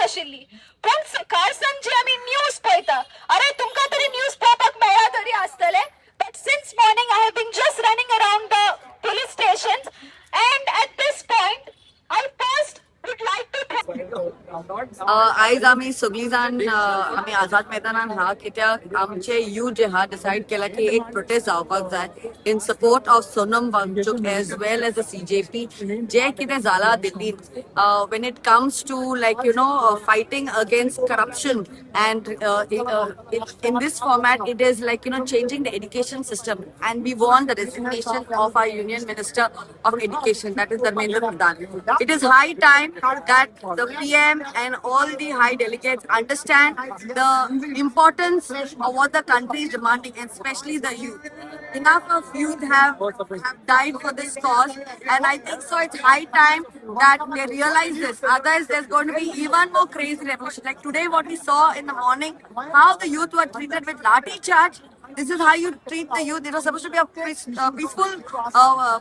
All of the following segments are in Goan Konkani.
आशिल्ली. पूण सकाळसान जी आमी न्यूज पळयता, अरे, तुमकां तरी न्यूज पळोवपाक मेळ्ळा तरी आसतले, but since morning I have been just running around the police station, and at this point I first would like to आयज आमी सगळी जाण आमी आझाद मैदानान हा, कित्याक आमचे युथ जे हा डिसायड केला की एक प्रोटेस्ट जावपाक जाय in support of Sonam Wangchuk as well as the CJP. जे कितें जाला दिल्लीत, when it comes to like fighting against corruption, and in this format it is like changing the education system, and we want the resignation of our Union Minister of Education, that is Dharmendra Pradhan. It is high time that the PM and all the high delegates understand the importance of what the country is demanding, and especially the youth. Enough of youth have died for this cause, and I think so it's high time that they realize this. Otherwise, there's going to be even more crazy revolution. Like today, what we saw in the morning, how the youth were treated with lathi charge. This is how you treat the youth. It was supposed to be a peaceful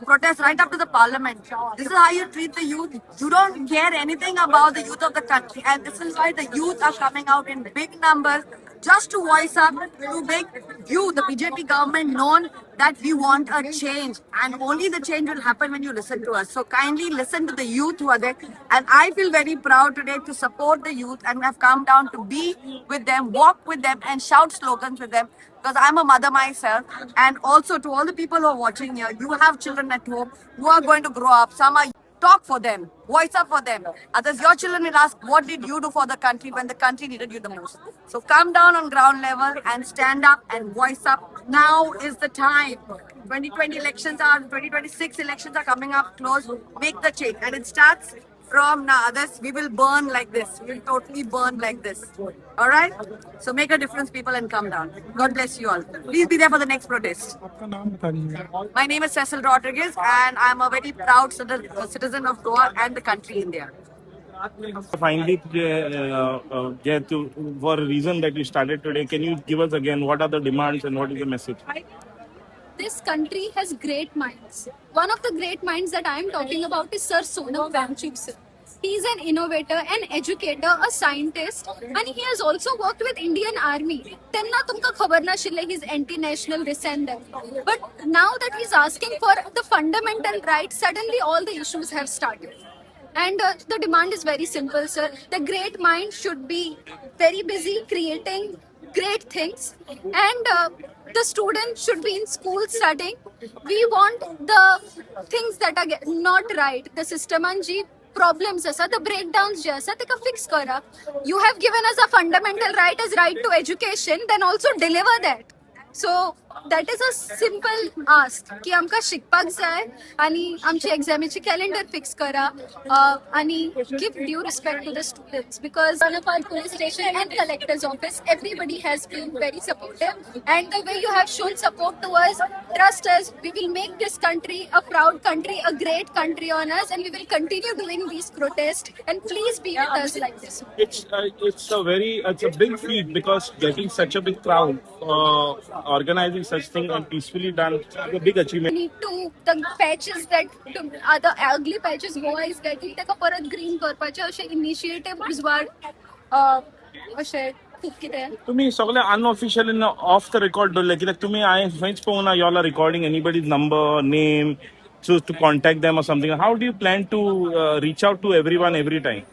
protest right up to the parliament. This is how you treat the youth. You don't care anything about the youth of the country. And this is why the youth are coming out in big numbers just to voice up, to make you, the BJP government, known that we want a change. And only the change will happen when you listen to us. So kindly listen to the youth who are there. And I feel very proud today to support the youth and have come down to be with them, walk with them, and shout slogans with them. Because I'm a mother myself. And also to all the people who are watching here, you have children at home who are going to grow up. Some are. Talk for them, voice up for them. Others, your children will ask, "What did you do for the country when the country needed you the most?" So come down on ground level and stand up and voice up. Now is the time. 2020 elections are, 2026 elections are coming up close. Make the change. And it starts from now. Others, we will burn like this. We will totally burn like this. All right? So make a difference, people, and come down. God bless you all. Please be there for the next protest. आपका नाम बता दीजिए. My name is Cecil Rodriguez, and I'm a very proud citizen of Goa and the country India. Finally, for a reason that you started today, can you give us again what are the demands and what is the message? This country has great minds. One of the great minds that I am talking about is Sir Sonam Wangchuk sir. He is an innovator, an educator, a scientist, and he has also worked with Indian Army. तेन्ना तुमकां खबर नाशिल्लें he is anti-national, this and that. But now that he is asking for the fundamental rights, suddenly all the issues have started. And the demand is very simple, sir. The great mind should be very busy creating great things, and the students should be in school studying. We want the things that are not right, the system and ji problems आसा, the breakdowns जे आसा, तेका fix करा. You have given us a fundamental right as right to education, then also deliver that. So that is a simple ask की आमकां शिकपाक जाय आनी आमची एग्जामीची कॅलेंडर फिक्स करा आनी give due respect to the students, because one of our police station and collector's office, everybody has been very supportive, and the way you have shown support to us, trust us, we will make this country a proud country, a great country on us, and we will continue doing these protests, and please be with us like this. It's a big feat because getting such a big crowd, organizing such thing and peacefully done is a big achievement. Need to the patches that are the ugly patches Goa is getting, ताका परत ग्रीन करपाचें अशें इनिशिएटिव्ह उजवाड अशें खूब कितें. तुम्ही सगळे अनऑफिशियल, ऑफ the record दवरले, कित्याक तुमी हांवें खंयच पळोवंक ना you all are recording anybody's number, name, so to contact them or something. How do you plan to reach out to everyone every time?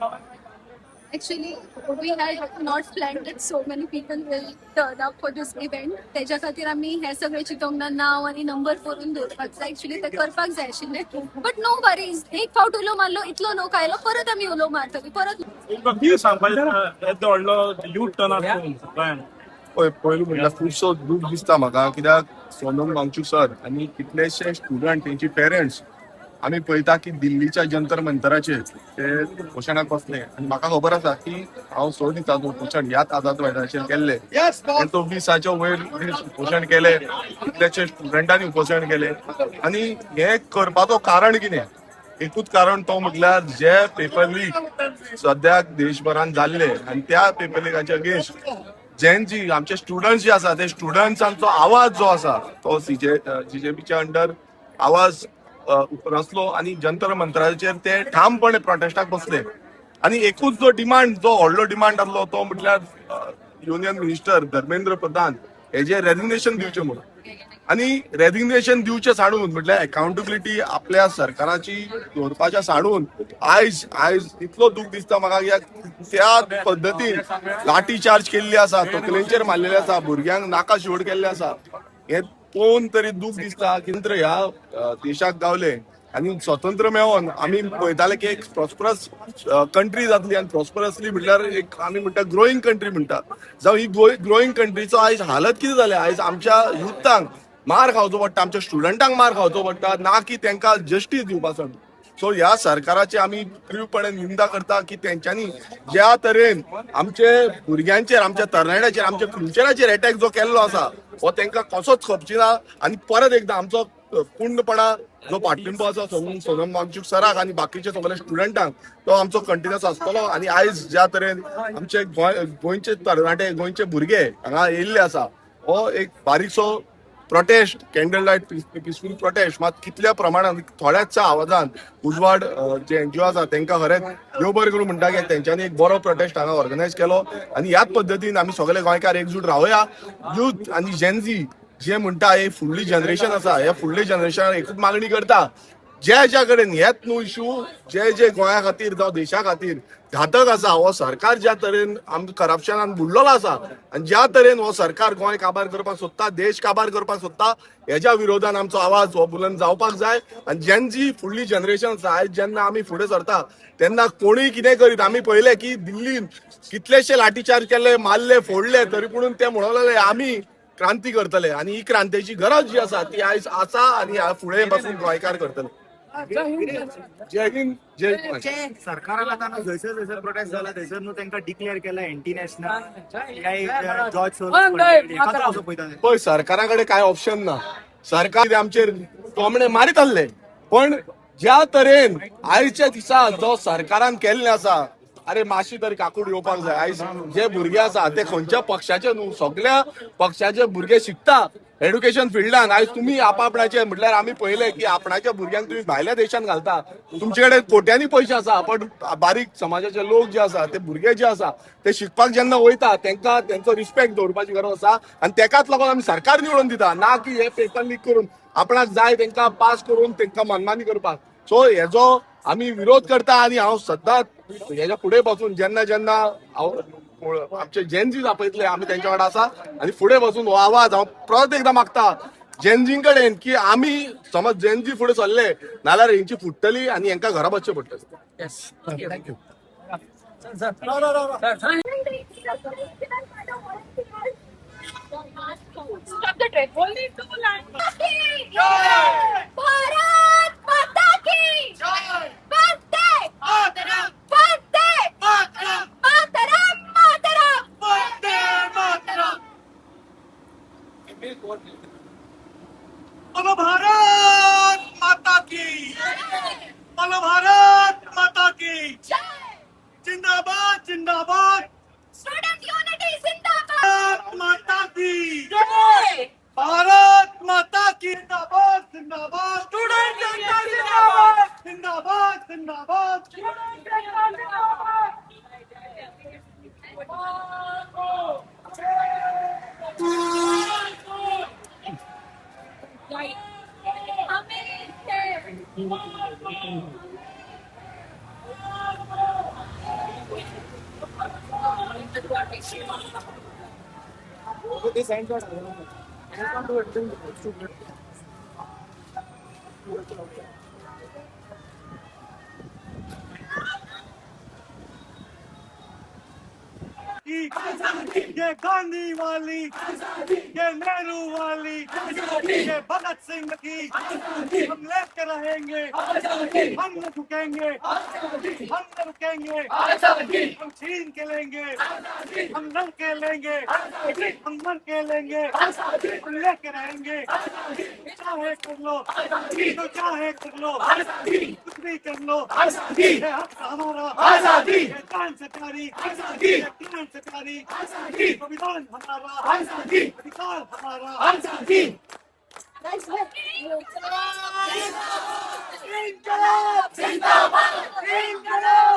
Actually, we had not planned that so many people will turn up for this event. तेच्या खातीर आमी हें सगळें चिंतूंक ना, नांव आनी नंबर बरोवन दवरपाक जाय. एक्चुअली ते करपाक जाय आशिल्लें, बट नो वरीज. एक फावट उलो मारलो, इतलो लोक आयलो, परत आमी उलो मारतली परत. कितें सांगपाचें, येदो व्हडलो यूथ टर्न आउट गोंयांत? पळय, पयलू म्हणल्यार खुबसो दूख दिसता म्हाका, कित्याक सोनम वांगचूक सर आनी कितलेशे स्टुडंट, तेंची पेरंट्स, आमी पळयता की दिल्लीच्या जंतर मंतराचेर ते उपोशणाक बसले. आनी म्हाका खबर आसा की हांव 6 दिसांचो उपोशण ह्याच आझाद मैदानाचेर केल्ले आनी तो 20च्या वयर दीस उपोशण केले. कितलेशे स्टुडंटांनी उपोशण केले. आनी हे करपाचो कारण कितें? एकूच कारण, तो म्हटल्यार जे पेपर लीक सद्याक देशभरान जाल्ले आनी त्या पेपर लिकाच्या अगेन्स्ट जेन जी आमचे स्टुडंट जे आसा, ते स्टुडंट्सांचो आवाज जो आसा तो सीजे सीजेपीच्या अंडर आवाज उप्रासलो आनी जंतर मंतराचेर ते ठामपणे प्रोटेस्टाक बसले. आनी एकूच जो डिमांड, जो व्हडलो डिमांड आसलो तो म्हटल्यार युनियन मिनिस्टर धर्मेंद्र प्रधान हेजे रेजिग्नेशन दिवचें म्हणून. आनी रेजिग्नेशन दिवचें साडून म्हटल्यार अकाउंटेबिलिटी आपल्या सरकाराची दवरपाच्या साडून आयज आयज इतलो दूख दिसता म्हाका की त्या पद्दतीन लाठी चार्ज केल्ली आसा, तकलेंचेर मारलेले आसा, भुरग्यांक नाका शिवड केल्ले आसा. हे पळोवन तरी दूख दिसता की ह्या देशाक गावले आनी स्वतंत्र मेळोन आमी पळयताले की एक प्रॉस्परस कंट्री जातली आनी प्रॉस्परसली म्हटल्यार एक आमी म्हणटा ग्रोईंग कंट्री म्हणटा. जावं ही ग्रोईंग कंट्रीचो आयज हालत कितें जाल्या, आयज आमच्या युथांक मार खावचो पडटा, आमच्या स्टुडंटांक मार खावचो पडटा, ना की तांकां जस्टीस दिवपा. सो ह्या सरकाराची आमी तीव्रपणे निंदा करता की तेंच्यांनी ज्या तरेन आमचे भुरग्यांचेर, आमच्या तरणाट्याचेर, आमच्या फ्युचराचेर अटॅक जो केल्लो आसा हो तांकां कसोच खपची ना. आनी परत एकदां आमचो पूर्णपणा जो पाठिंबो आसा सोनम वांगचूक सराक आनी बाकीचे सगळे स्टुडंटांक तो आमचो कंटिन्युअस आसतलो. आनी आयज ज्या तरेन आमचे गोंयचे तरणाटे, गोंयचे भुरगे हांगा येयल्ले आसा हो एक बारीकसो protest, candle light peaceful protest, मात कितल्या प्रमाणात थोड्याचशा आवाजान उजवाड जे एनजीओ आसा तांकां खरेंच देव बरें करूं म्हणटा की तेंच्यांनी एक बरो प्रोटेस्ट हांगा ऑर्गनायज केलो. आनी ह्याच पद्दतीन आमी सगळे गोंयकार एकजूट रावया. युथ आनी जेनझी जे म्हणटा हे फुडली जनरेशन आसा, ह्या फुडले जनरेशनाक एकूच मागणी करता, ज्या ज्या कडेन हेच न्हू इशू जे जे गोंया खातीर जावं देशा खातीर घातक आसा हो सरकार ज्या तरेन आमकां करप्शनान बुडलेलो आसा आनी ज्या तरेन हो सरकार गोंय काबार करपाक सोदता, देश काबार करपाक सोदता, हेज्या विरोधान आमचो आवाज हो बुलंद जावपाक जाय. आनी जेनजी फुडली जनरेशन आसा, आयज जेन्ना आमी फुडें सरता तेन्ना कोणूय कितें करीत, आमी पळयलें की दिल्लीन कितलेशे लाठीचार्ज केले, मारले, फोडले, तरी पुणून ते म्हणूंक लागले आमी क्रांती करतले. आनी ही क्रांतीची गरज जी आसा ती आयज आसा आनी फुडें पासून गोंयकार करतले. जय हिंद, जय गोंय. सरकारान आतां जैसर जैसर प्रोटेस्ट जाला थंयसर न्हू तांकां डिक्लेअर केला एंटी नॅशनल जॉर्ज. पळय सरकारा कडेन कांय ऑप्शन ना, सरकार आमचेर टोमणे मारीत आसले, पण ज्या तरेन आयच्या दिसा जो सरकारान केल्लें आसा, अरे मातशी तरी काकूट येवपाक जाय. आयज जे भुरगे आसा ते खंयच्या पक्षाचे न्हू, सगळ्या पक्षाचे भुरगे शिकता एड्युकेशन फिल्डान. आयज तुमी आपणाचे म्हटल्यार आमी पळयले की आपणाच्या भुरग्यांक तुमी भायल्या देशान घालता, तुमचे कडेन कोट्यांनी पयशे आसा, पण बारीक समाजाचे लोक जे आसा ते भुरगे जे आसा ते शिकपाक जेन्ना वयता तांकां तेंचो रिस्पेक्ट दवरपाची गरज आसा. आनी तेकाच लागून आमी सरकार निवडून दिता, ना की हे पेपर लीक करून आपणाक जाय तांकां पास करून तांकां मनमानी करपाक. सो हेजो आमी विरोध करता. आनी हांव सद्दां हेज्या फुडें बसून जेन्ना जेन्ना हांव आमचे जेनझीज आपयतले आमी तेंच्या वांगडा आसा आनी फुडें बसून हो आवाज हांव परत एकदां मागता जेनझीं कडेन की आमी समज जेनझी फुडें सरले नाल्यार हेंची फुट्टली आनी हेंकां घरा बसचें पडटलें. Thank you. Stop the train. Only two lines. Bharat Mata ki Jai. Vande Mataram. Vande Mataram. Mataram Mataram. Vande Mataram. बोलो भारत माता की जय. बोलो भारत माता की जय. जिंदाबाद जिंदाबाद. स्टूडेंट यूनिटी जिंदाबाद. माता की जय. भारत माता की जिंदाबाद जिंदाबाद. स्टूडेंट जनता जिंदाबाद जिंदाबाद जिंदाबाद. स्टूडेंट जनता जिंदाबाद. ये गांधी वाली, ये नेहरू वाली, ये भगत सिंह की, हम लेकर रहेंगे, हम न झुकेंगे, हम न रुकेंगे, हम छीन के लेंगे, हम लड़ के लेंगे, हम मर के लेंगे, हम लेके रहेंगे। चाहे कर लो तो चाहे कर लो, कुछ भी कर लो, ये हक हमारा, ये जान से प्यारी, ये प्राण से प्यारी, संविधान हमारा, अधिकार हमारा। जिंदाबाद जिंदाबाद।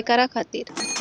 करा खातीर.